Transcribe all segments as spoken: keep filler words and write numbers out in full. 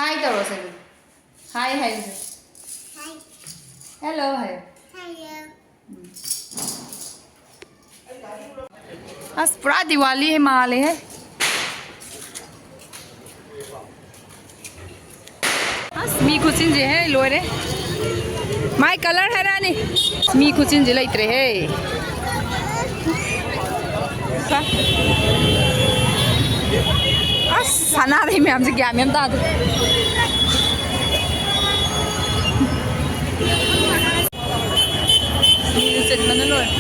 Hi ꯇꯧꯔꯣ ꯁꯦ ꯑꯗꯨꯗꯤ꯫ Hi ꯍꯥꯏꯌꯨ ꯁꯦ꯫ Hi. Hello ꯍꯥꯏꯌꯨ꯫ Hiya. ꯑꯁ ꯄꯨꯔꯥ ꯗꯤꯋꯥꯂꯤ ꯍꯦ ꯃꯥꯜꯂꯦ ꯍꯦ꯫ ꯑꯁ ꯃꯤ ꯈꯨꯆꯤꯟꯁꯦ ꯍꯦ ꯂꯣꯏꯔꯦ꯫ My colour ꯍꯥꯏꯔꯛꯑꯅꯤ꯫ ꯃꯤ ꯈꯨꯆꯤꯟꯁꯦ ꯂꯩꯇ꯭ꯔꯦꯍꯦ꯫ ꯑꯁ ꯁꯅꯥꯔꯩ ꯃꯌꯥꯝꯁꯦ ꯒ꯭ꯌꯥꯟ ꯃꯦꯟ ꯇꯥꯗꯦ꯫ ꯃꯤꯁꯨ ꯆꯤꯟꯕꯅ ꯂꯣꯏꯔꯦ꯫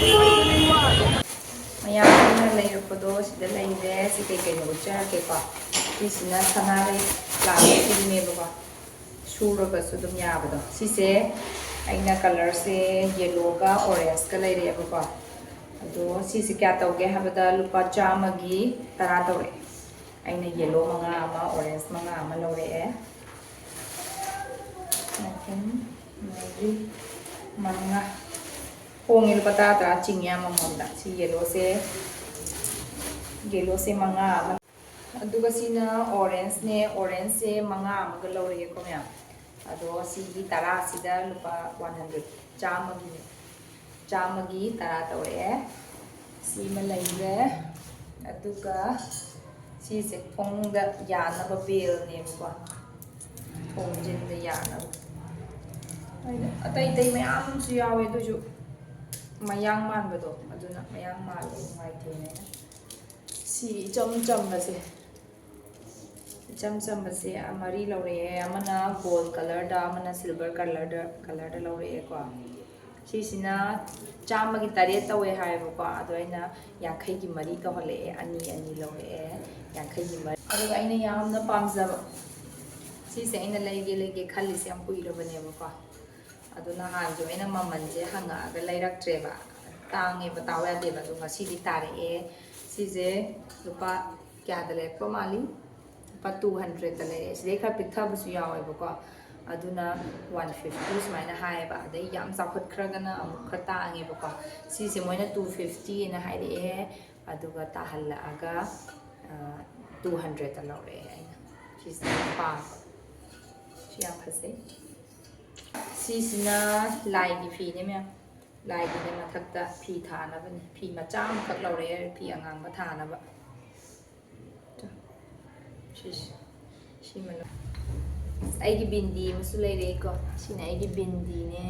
ꯃꯌꯥꯝꯅ ꯂꯩꯔꯛꯄꯗꯣ ꯁꯤꯗ ꯂꯩꯔꯦ꯫ ꯁꯤ ꯀꯩꯀꯩꯅꯣ ꯎꯠꯆꯔꯛꯀꯦꯀꯣ꯫ ꯁꯤꯁꯤꯅ ꯁꯅꯥꯔꯩ ꯄ꯭ꯂꯥꯟꯁꯤꯡꯅꯦꯕꯀꯣ꯫ ꯁꯨꯔꯒꯁꯨ ꯑꯗꯨꯝ ꯌꯥꯕꯗꯣ꯫ ꯁꯤꯁꯦ ꯑꯩꯅ ꯀꯂꯔꯁꯦ ꯌꯦꯜꯂꯣꯒ ꯑꯣꯔꯦꯟꯖꯀ ꯂꯩꯔꯛꯑꯦꯕꯀꯣ꯫ ꯑꯗꯣ ꯁꯤꯁꯦ ꯀꯌꯥ ꯇꯧꯒꯦ ꯍꯥꯏꯕꯗ ꯂꯨꯄꯥ ꯆꯥꯝꯃꯒꯤ ꯇꯔꯥ ꯇꯧꯔꯛꯑꯦ꯫ ꯑꯩꯅ ꯌꯦꯜꯂꯣ ꯃꯉꯥ ꯑꯃ, ꯑꯣꯔꯦꯟꯖ ꯃꯉꯥ ꯑꯃ ꯂꯧꯔꯛꯑꯦ꯫ ꯑꯍꯨꯝ, ꯃꯔꯤ, ꯃꯉꯥ꯫ ꯍꯣꯡꯉꯦ, ꯂꯨꯄꯥ ꯇꯔꯥ ꯇꯔꯥ ꯆꯤꯡꯉꯦ ꯑꯃꯃꯝꯗ꯫ ꯁꯤ ꯌꯦꯜꯂꯣꯁꯦ, ꯌꯦꯜꯂꯣꯁꯦ ꯃꯉꯥ ꯑꯃ꯫ ꯑꯗꯨꯒ ꯁꯤꯅ ꯑꯣꯔꯦꯟꯖꯅꯦ, ꯑꯣꯔꯦꯟꯖꯁꯦ ꯃꯉꯥ ꯑꯃꯒ ꯂꯧꯔꯒꯦꯀꯣ ꯃꯌꯥꯝ꯫ ꯑꯗꯣ ꯁꯤꯒꯤ ꯇꯔꯥꯁꯤꯗ ꯂꯨꯄꯥ ꯋꯥꯟ ꯍꯟꯗ꯭ꯔꯦꯠ, ꯆꯥꯝꯃꯒꯤꯅꯦ꯫ ꯆꯥꯝꯃꯒꯤ ꯇꯔꯥ ꯇꯧꯔꯛꯑꯦ꯫ ꯁꯤꯃ ꯂꯩꯔꯦ꯫ ꯑꯗꯨꯒ ꯁꯤꯁꯦ ꯈꯣꯡꯗ ꯌꯥꯟꯅꯕ ꯕꯦꯜꯅꯦꯕꯀꯣ꯫ ꯊꯣꯡꯖꯤꯟꯗ ꯌꯥꯟꯅꯕ꯫ ꯑꯩꯅ ꯑꯇꯩ ꯑꯇꯩ ꯃꯌꯥꯝ ꯑꯃꯁꯨ ꯌꯥꯎꯋꯦ, ꯑꯗꯨꯏꯁꯨ ꯃꯌꯥꯡ ꯃꯥꯟꯕꯗꯣ, ꯑꯗꯨꯅ ꯃꯌꯥꯡ ꯃꯥꯜꯂꯦ, ꯅꯨꯡꯉꯥꯏꯇꯦꯅ ꯑꯩꯅ ꯁꯤ ꯏꯆꯝ ꯆꯝꯕꯁꯦ, ꯏꯆꯝ ꯆꯝꯕꯁꯦ ꯃꯔꯤ ꯂꯧꯔꯛꯑꯦ꯫ ꯑꯃꯅ ꯒꯣꯜ ꯀꯂꯔꯗ, ꯑꯃꯅ ꯁꯤꯜꯚꯔ ꯀꯂꯔꯗ, ꯀꯂꯔꯗ ꯂꯧꯔꯛꯑꯦꯀꯣ꯫ ꯁꯤꯁꯤꯅ ꯆꯥꯝꯃꯒꯤ ꯇꯔꯦꯠ ꯇꯧꯋꯦ ꯍꯥꯏꯌꯦꯕꯀꯣ, ꯑꯗꯣ ꯑꯩꯅ ꯌꯥꯡꯈꯩꯒꯤ ꯃꯔꯤ ꯇꯧꯍꯜꯂꯛꯑꯦ, ꯑꯅꯤ ꯑꯅꯤ ꯂꯧꯔꯛꯑꯦ, ꯌꯥꯡꯈꯩꯒꯤ ꯃꯔꯤ꯫ ꯑꯗꯨꯒ ꯑꯩꯅ ꯌꯥꯝꯅ ꯄꯥꯝꯖꯕ ꯁꯤꯁꯦ ꯑꯩꯅ ꯂꯩꯒꯦ ꯂꯩꯒꯦ ꯈꯜꯂꯤꯁꯦ ꯌꯥꯝ ꯀꯨꯏꯔꯕꯅꯦꯕꯀꯣ꯫ ꯑꯗꯨ ꯅꯍꯥꯟꯁꯨ ꯑꯩꯅ ꯃꯃꯜꯁꯦ ꯍꯪꯉꯛꯑꯒ ꯂꯩꯔꯛꯇ꯭ꯔꯦꯕ, ꯇꯥꯡꯉꯦꯕ, ꯇꯥꯎ ꯌꯥꯗꯦꯕ꯫ ꯑꯗꯣ ꯉꯁꯤꯗꯤ ꯇꯥꯔꯛꯑꯦ꯫ ꯁꯤꯁꯦ ꯂꯨꯄꯥ ꯀꯌꯥꯗ ꯂꯩꯔꯛꯄ ꯃꯥꯜꯂꯤ? ꯂꯨꯄꯥ ꯇꯨ ꯍꯟꯗ꯭ꯔꯦꯠꯇ ꯂꯩꯔꯛꯑꯦ꯫ ꯁꯤꯗꯩ ꯈꯔ ꯄꯤꯛꯊꯕꯁꯨ ꯌꯥꯎꯋꯦꯕꯀꯣ꯫ ꯑꯗꯨꯅ ꯋꯥꯟ ꯐꯤꯐꯇꯤ ꯁꯨꯃꯥꯏꯅ ꯍꯥꯏꯌꯦꯕ꯫ ꯑꯗꯩ ꯌꯥꯝ ꯆꯥꯎꯈꯠꯈ꯭ꯔꯒꯅ ꯑꯃꯨꯛ ꯈꯔ ꯇꯥꯡꯉꯦꯕꯀꯣ꯫ ꯁꯤꯁꯦ ꯃꯣꯏꯅ ꯇꯨ ꯐꯤꯐꯇꯤꯅ ꯍꯥꯏꯔꯛꯑꯦ꯫ ꯑꯗꯨꯒ ꯇꯥꯍꯜꯂꯛꯑꯒ ꯇꯨ ꯍꯟꯗ꯭ꯔꯦꯠꯇ ꯂꯧꯔꯛꯑꯦ ꯑꯩꯅ꯫ ꯁꯤꯁꯤꯅ ꯄꯥꯝꯕ꯫ ꯌꯥꯝ ꯐꯖꯩ꯫ ꯁꯤꯁꯤꯅ ꯂꯥꯏꯒꯤ ꯐꯤꯅꯦ ꯃꯌꯥꯝ꯫ ꯂꯥꯏꯒꯤꯅ ꯃꯊꯛꯇ ꯐꯤ ꯊꯥꯅꯕꯅꯤ꯫ ꯐꯤ ꯃꯆꯥ ꯑꯃꯈꯛ ꯂꯧꯔꯛꯑꯦ, ꯐꯤ ꯑꯉꯥꯡꯕ ꯊꯥꯅꯕ꯫ ꯁꯤꯁꯦ꯫ ꯁꯤꯃꯅ ꯑꯩꯒꯤ ꯕꯤꯟꯗꯤ ꯑꯃꯁꯨ ꯂꯩꯔꯦꯀꯣ꯫ ꯁꯤꯅ ꯑꯩꯒꯤ ꯕꯤꯟꯗꯤꯅꯦ꯫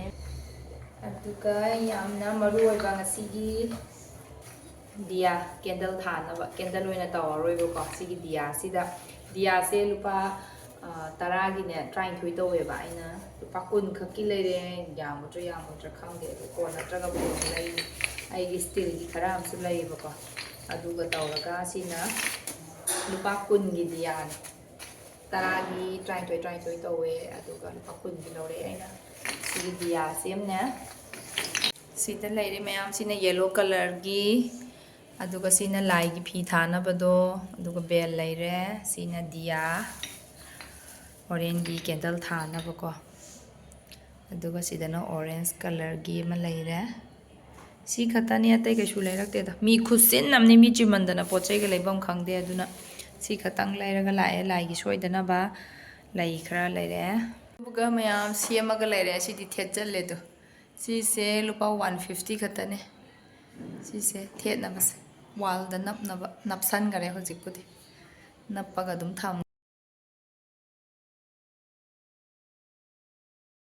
ꯑꯗꯨꯒ ꯌꯥꯝꯅ ꯃꯔꯨ ꯑꯣꯏꯕ ꯉꯁꯤꯒꯤ ꯗꯤꯌꯥ, ꯀꯦꯟꯗꯜ ꯊꯥꯅꯕ꯫ ꯀꯦꯟꯗꯜ ꯑꯣꯏꯅ ꯇꯧꯔꯔꯣꯏꯕꯀꯣ꯫ ꯁꯤꯒꯤ ꯗꯤꯌꯥꯁꯤꯗ, ꯗꯤꯌꯥꯁꯦ ꯂꯨꯄꯥ, ꯑ, ꯇꯔꯥꯒꯤꯅꯦ ꯇꯔꯥꯅꯤꯊꯣꯏ ꯇꯧꯋꯦꯕ꯫ ꯑꯩꯅ ꯂꯨꯄꯥ ꯀꯨꯟ ꯈꯛꯀꯤ ꯂꯩꯔꯦ꯫ ꯌꯥꯝꯒꯗ꯭ꯔꯥ ꯌꯥꯝꯃꯣꯏꯗ꯭ꯔꯥ ꯈꯪꯗꯦ꯫ ꯑꯗꯨ ꯀꯣꯟꯅꯠꯇ꯭ꯔꯒ ꯂꯩ꯫ ꯑꯩꯒꯤ ꯁ꯭ꯇꯤꯜꯒꯤ ꯈꯔ ꯑꯃꯁꯨ ꯂꯩꯌꯦꯕꯀꯣ꯫ ꯑꯗꯨꯒ ꯇꯧꯔꯒ ꯁꯤꯅ ꯂꯨꯄꯥ ꯀꯨꯟꯒꯤ ꯗꯤꯌꯥꯅꯦ꯫ ꯇꯔꯥꯒꯤ ꯇꯔꯥꯅꯤꯊꯣꯏ, ꯇꯔꯥꯅꯤꯊꯣꯏ ꯇꯧꯋꯦ꯫ ꯑꯗꯨꯒ ꯂꯨꯄꯥ ꯀꯨꯟꯒꯤ ꯂꯧꯔꯦ ꯑꯩꯅ꯫ ꯁꯤꯒꯤ ꯗꯤꯌꯥꯁꯤ ꯑꯃꯅꯦ꯫ ꯁꯤꯗ ꯂꯩꯔꯦ ꯃꯌꯥꯝꯁꯤꯅ ꯌꯦꯂꯣ ꯀꯂꯔꯒꯤ꯫ ꯑꯗꯨꯒ ꯁꯤꯅ ꯂꯥꯏꯒꯤ ꯐꯤ ꯊꯥꯅꯕꯗꯣ꯫ ꯑꯗꯨꯒ ꯕꯦꯜ ꯂꯩꯔꯦ꯫ ꯁꯤꯅ ꯗꯤꯌꯥ, ꯑꯣꯔꯦꯟꯖꯀꯤ ꯀꯦꯟꯗꯜ ꯊꯥꯅꯕꯀꯣ꯫ ꯑꯗꯨꯒ ꯁꯤꯗꯅ ꯑꯣꯔꯦꯟꯖ ꯀꯂꯔꯒꯤ ꯑꯃ ꯂꯩꯔꯦ꯫ ꯁꯤ ꯈꯛꯇꯅꯤ, ꯑꯇꯩ ꯀꯩꯁꯨ ꯂꯩꯔꯛꯇꯦꯗ꯫ ꯃꯤ ꯈꯨꯠꯆꯤꯟ ꯑꯃꯅꯤ, ꯃꯤ ꯆꯤꯟꯃꯟꯗꯅ ꯄꯣꯠ ꯆꯩꯒ ꯂꯩꯐꯝ ꯈꯪꯗꯦ꯫ ꯑꯗꯨꯅ ꯁꯤ ꯈꯛꯇꯪ ꯂꯩꯔꯒ ꯂꯥꯛꯑꯦ, ꯂꯥꯏꯒꯤ ꯁꯣꯏꯗꯅꯕ꯫ ꯂꯩ ꯈꯔ ꯂꯩꯔꯦ꯫ ꯑꯗꯨꯒ ꯃꯌꯥꯝ ꯁꯦꯝꯃꯒ ꯂꯩꯔꯦ꯫ ꯁꯤꯗꯤ ꯊꯦꯠꯆꯜꯂꯦ ꯑꯗꯣ꯫ ꯁꯤꯁꯦ ꯂꯨꯄꯥ ꯋꯥꯟ ꯐꯤꯐꯇꯤ ꯈꯛꯇꯅꯦ꯫ ꯁꯤꯁꯦ ꯊꯦꯠꯅꯕꯁꯦ꯫ ꯋꯥꯜꯗ ꯅꯞꯅꯕ ꯅꯞꯁꯟꯈꯔꯦ ꯍꯧꯖꯤꯛꯄꯨꯗꯤ꯫ ꯅꯞꯄꯒ ꯑꯗꯨꯝ ꯊꯝ